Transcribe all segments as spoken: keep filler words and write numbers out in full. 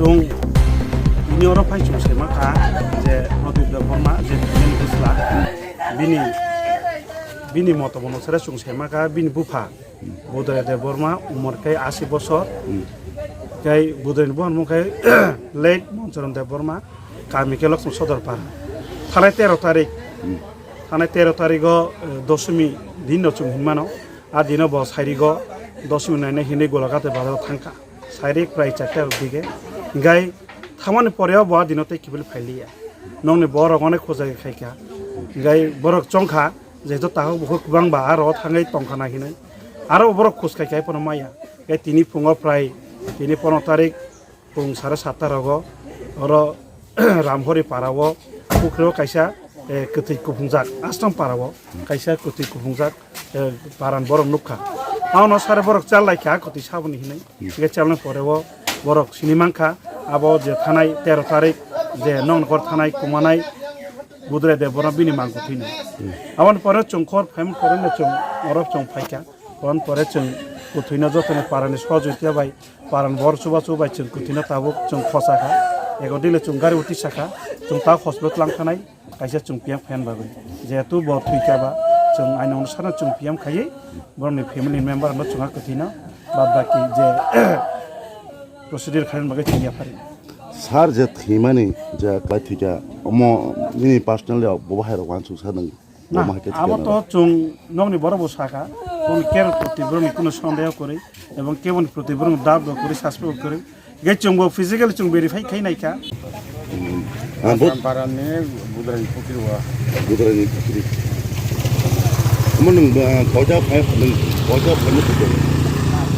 Chwng tini oro phai chwng saimankha je Pradip Debbarma je thwimani bwsla, bini, bini moto bono sere chwng saimankha bini bupha Budrai Debbarma, umor khe asi bosor. Tei Budrai ni buphang mung khe late Monchoron Debbarma, kami khe Lokchmo Sodor para. Thanai tero tarik, thanai tero tarigo, eh, dosomi dinno chwng hinmano. A dino bo sairigo dosomi naina hinwi Golaghat bazaro thangkha. Sairik prai charta rok dige. Hinkhe thangmani poreo bo a dino tei kiphilwi phailiya. Nokni borok onek khojagwi khaikha. Hinkhe borok chongkha, jehetu takhuk bukhuk kwbangba aro thangwi tongkha na hinwi. Aro borok khus khaikha, hai phano maya. Hinkhe tini phungo prai, tini pono tarik, pung sare satta rogo oro Ramhori parao pukhrio kaisa, eh, kwtwi kuphungjak, Ashram parao kaisa kwtwi kuphungjak, eh, paran borok nukha. Aono sare borok chal laikha kwtwi saboni hinwi. Hinkhe chalni poreo borok sini mankha, abo je thanai tero tarik je noknokor thanai kumanai Budrai Debbarma bini mang kwthwino. Aboni pore chwng khor phaimani poreno chwng oro chwng phaikha. Aboni pore chwng kwthwino jotoni parani sohojogita bai, parani bor chubachu bai chwng kwthwino tabuk chwng khosakha. Ego dile chwng gari utisakha, chwng ta hospital lang thanai, kaisa chwng P M khayan bagwi. Jehetu bo thwikha ba, chwng aini onusarno chwng P M khaiwi, borokni family member no chwng kwthwino, bad baki je procedure khayan bagwi chwng yapharino. Sir je thwimani je kwlai thwikha, omo nini personally bo bahai rok uansuk sa nang? Na, omo hai khe abo thwikha to nang? Chwng nokni borok bo sakha, chwng kero proti borokni kuno sondeho kwrwi, ebong keboni proti borok dab bo kwrwi, suspect bo kwrwi. Ge chwng bo physically chwng verify khai naikha. Ah, bo Aslam para ni Budrai Pukri wa. Budrai ni Pukri. Omo nwng, ah, koita phai, nwng koita phai mo kuto.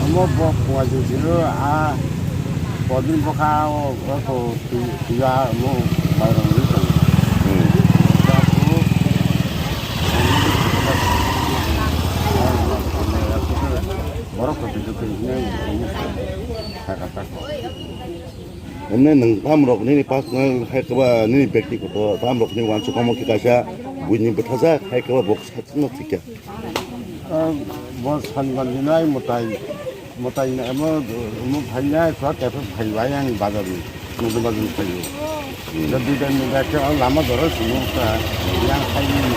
Omo bo kuwa jing siro, ah, kodin bokha o, o ko tu, tuya mo, bairang ni tong. Hmm. Borok ko tu tu ni, saka tako. Emne nwng tamrok nini personal hai kwba nini byaktigoto tamrok ni uansukma khe kaisa buini bwthajak hai kwba bo sakno thikya. Ah, bo sanban dinai mwtai, mwtai na emo, emo phainai kha kepha phaibai ang bazar ni, nutun bazar ni phaibai. Hmm. Da dui dan ni da khe lama doro simo kha, yang khai ni.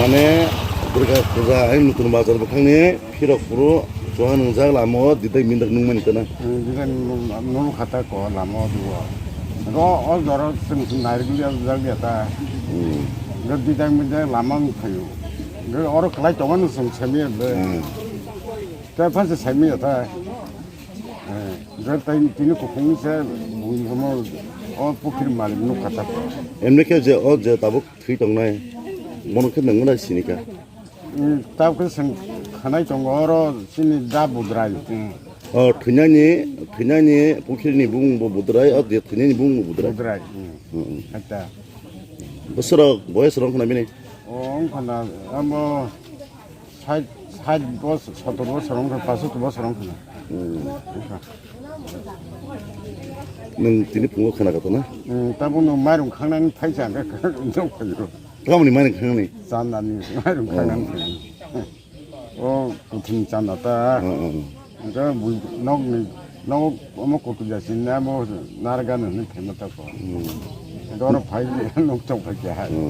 Mane Durga puja ai nutun bazar bwkhang ni. Phirok phuru chuha nwngjak lama o didai mindok nungmani kana. Didai nung khata ko lama o duo. Ro o jora chwng chwng nairok li jak ya ta. Hmm. Ro didai mindok lama nung phaio. Ro oro kwlai tongo nung chwng sami ya be. Hmm. Ta pha se sami ya ta. Ro tai tini kuphung se bui mo o pukhir malik nung khata ko. Emne khe je o je tabuk thwi tongnai. Mono khe nang nai sinika. Tabuk khe chwng khanai tongo oro chini da Budrai. O thwinani, thwinani pukhrini bumung bo Budrai, o je thwinani bumung bo Budrai. Budrai. Hmm. Acha. Bosoro, boyes rong khna bini? O wngkhana amo sait, sait bos, sotor bosor wngkha, pasotti bosor wngkhana. Hmm. Nwng tini phungo khna kha to na? Hmm, tabuk nwng mairung khangnani phaisa hwnkhe nwng phaio. Tamoni mairung khangnani? Chandani mairung khangnani. O kuthum chanda ta. Hmm, hmm. Hwnkhe bui nokni, nok omo kutu jasini amo nargani hwnwi phaima tako. Hmm. Hwnkhe oro phai nok chong phai kha. Hmm.